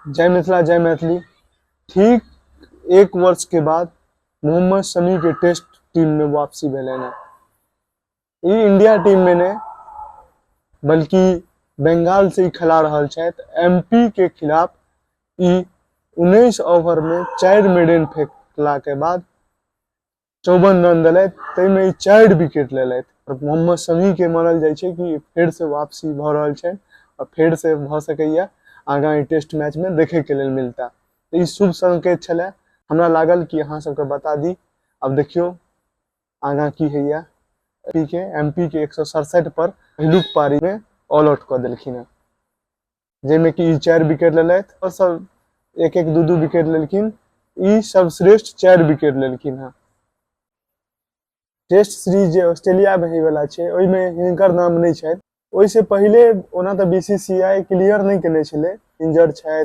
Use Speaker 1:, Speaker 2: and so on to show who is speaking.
Speaker 1: जय मिथिला, जय मैथिली। ठीक एक वर्ष के बाद मोहम्मद शमी के टेस्ट टीम में वापसी भेलनि हेँ। ई इंडिया टीम में नहि, बल्कि बंगाल से ई खेला रहल छथि। एमपी के खिलाफ ई 19 ओवर में 4 मेडन फेंकला के बाद 54 रन देलथि, ताहिमे ई 4 विकेट लेलथि। आओर मोहम्मद शमीके मानल जाइ छै कि फेरसँ वापसी भऽ रहल छनि आओर फेरसँ भऽ सकैए आगाँ ई टेस्ट मैचमे देखैके लेल मिलता। तऽ ई शुभ संकेत छलै, हमरा लागल कि अहाँ सबके बता दी। आब देखियौ आगाँ की होइए। के एम पी के 167 पर पहिलुक पारीमे ऑल आउट कऽ देलखिन हेँ, जाहिमे कि ई 4 विकेट लेलथि आओर सब एक एक दू दू विकेट लेलखिन। ई सर्वश्रेष्ठ 4 विकेट लेलखिन हेँ। टेस्ट सीरीज जे ऑस्ट्रेलियामे होइवला छै, ओहिमे हिनकर नाम नहि छनि। ओहिसँ पहिले ओना तऽ B C C I clear नहि केने छलै इंजर्ड छथि।